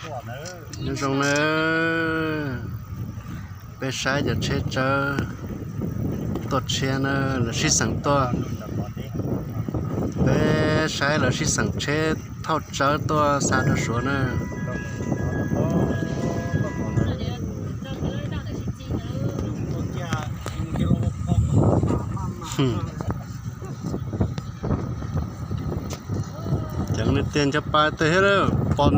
Nyob zoo na, peb saib cov tsheb tsawb tuaj tshiab na, lawv sib xeem tuaj. Peb saib lawv sib xeem tsheb thauj tsawb tuaj xa rau Suav na. Ceev tiag, ncho pa tiag thiab pom.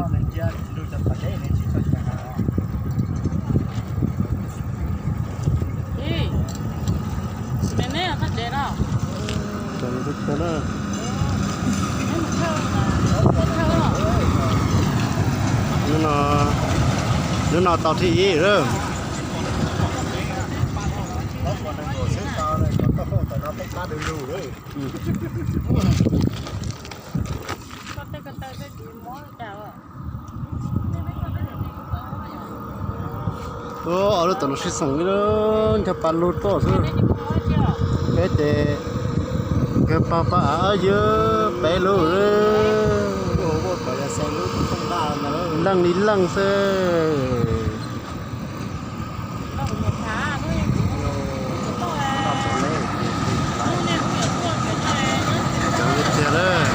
Hnub no tau thib ib lawm. Ob lub tom no sib xeem ib lub, ncho pa lug tuaj xwb. Peb ces nkawd pab pab av yog peb lub, leej li leej xwb. Cov tiag lawm.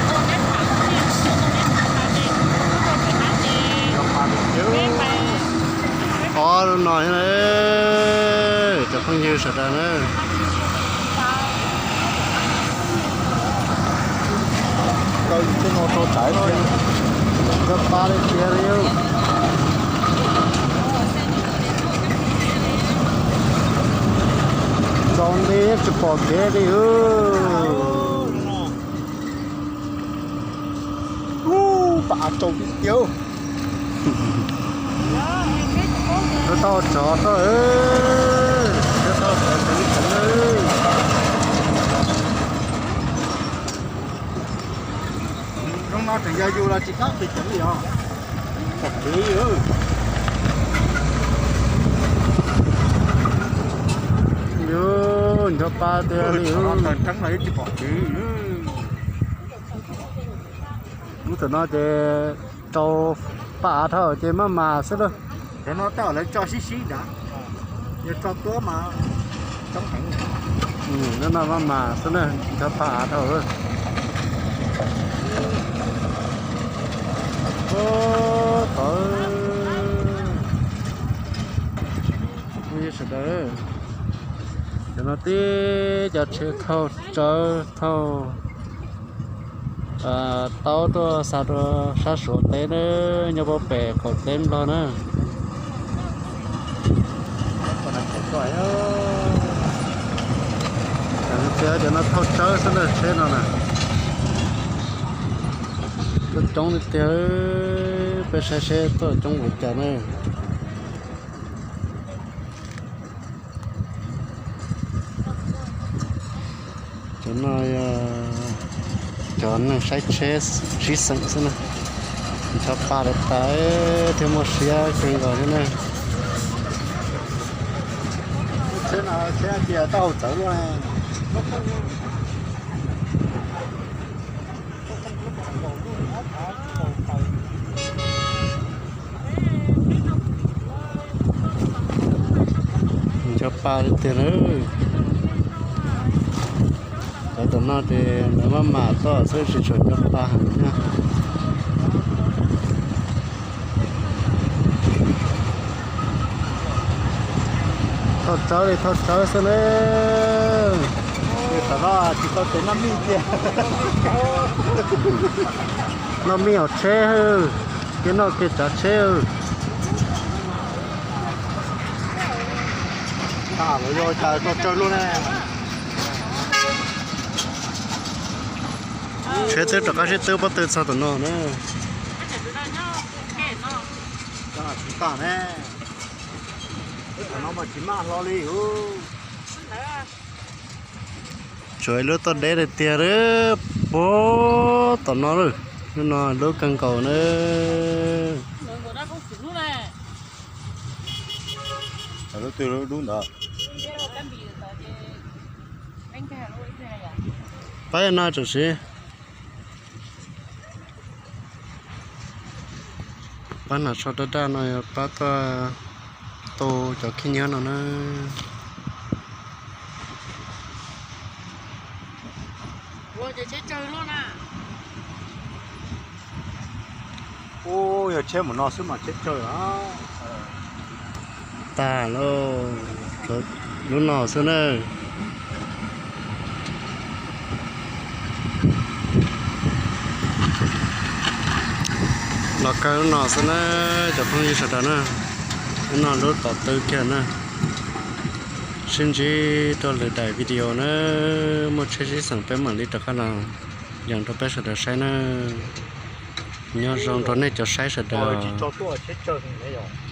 Ob lub no, cov phooj ywg sawv daws na. Tau ib tug no tau tsaiv tiag, nkawd pab li tiag li. Tsaus nti tsis pom kev li. Ub, pab tsau tiag tiag. Lawv tau tsov tau, lawv tau tsov tseem li tseem. Zoo no tseem yog yus los tsis txhob tsis tseem li os. Pom kev. Yuav nrog pab tiag li. Tseeb los tsis pom kev. Lub tam no ces rau pab av dhau ces maj mam xwb lawm. Cov no tej zaum lawv tso sib sib nrad, yog tso tuab mas coob heev. Lub no maj mam xwb na, nrog pab av dhau. Ub, tod, sawv daws, cov no tib cov tsheb thauj tsawb thauj taub tuaj xa rau sab Suav teb na, nyob puag pem qaum teb Nplog na. Cov no thauj tsawb xwb na, tsheb no na. Tuaj coob tiag tiag, peb saib seb tuaj coob ua cas na. Cov no yog cov neeg saib tsheb sib xeem xwb na. Ncho pa tas tas thiab muaj siab kawg nkaus thiab na. Tsheb no tsheb tias taub hau txawv luaj. Ncho pa li tiag na. Cov tom no ces lawv maj mam tuaj xwb tsis tshua ncho pa heev na. Thauj tsawb li thauj tsawb xwb na. Tom no tsis tau tes noj mij tiag. Noj mij hauv tsheb, kev noj kev tsav tsheb. Tsheb twb rov qab sib twb pob tw txog tom no na. Tsis tas ne. Tsis maj hlo li. Tsuas ib lub tuaj deb tiag tiag puag tom no lawm. Lub no dub kawg nkaus na. Lub twg lub dub ntawd. Pab no tsam siv. Pab nam so daj daj no yog pab tuaj tu cov khib nyiab no na. Ub, yog tsheb mus no xwb mas tsheb tsawg. Tag lauj, lub no xwb na. Los kawg lub no xwb na, cov phooj ywg sawv daws na. Lub no lub tom tw kiag na. Sib ntsib rau lwm daim video na, muaj tsheb sib xeem peb mam li rov qab los yees rau peb sawv daws saib na. Nyob zoo rau nej cov saib sawv daws.